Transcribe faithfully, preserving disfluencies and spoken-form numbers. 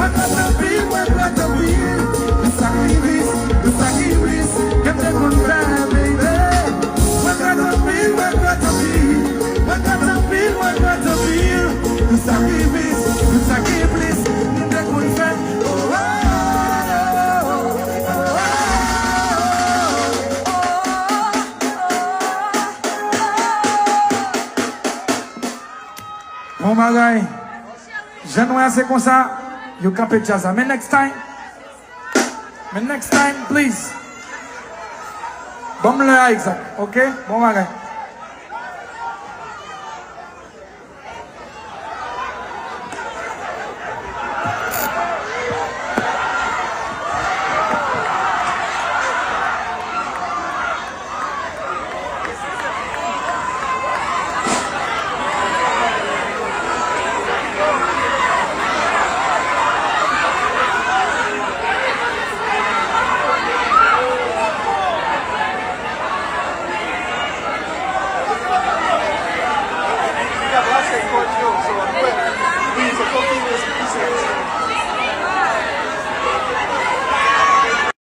Mwen regrèt anpil, mwen regrèt anpil, pou sakrifis, pou sakrifis ke m te konn fè, baby. Mwen regrèt anpil, mwen regrèt anpil, mwen regrèt anpil, mwen regrèt anpil, pou sakrifis, pou sakrifis m te konn fè. Oh, oh, oh, oh, oh, oh. Bon bagay. Jan nou wè a se konsa yo kanpe djaz la. Men next time. Men next time, please. Ban m lè a egzak, ok? Bon bagay.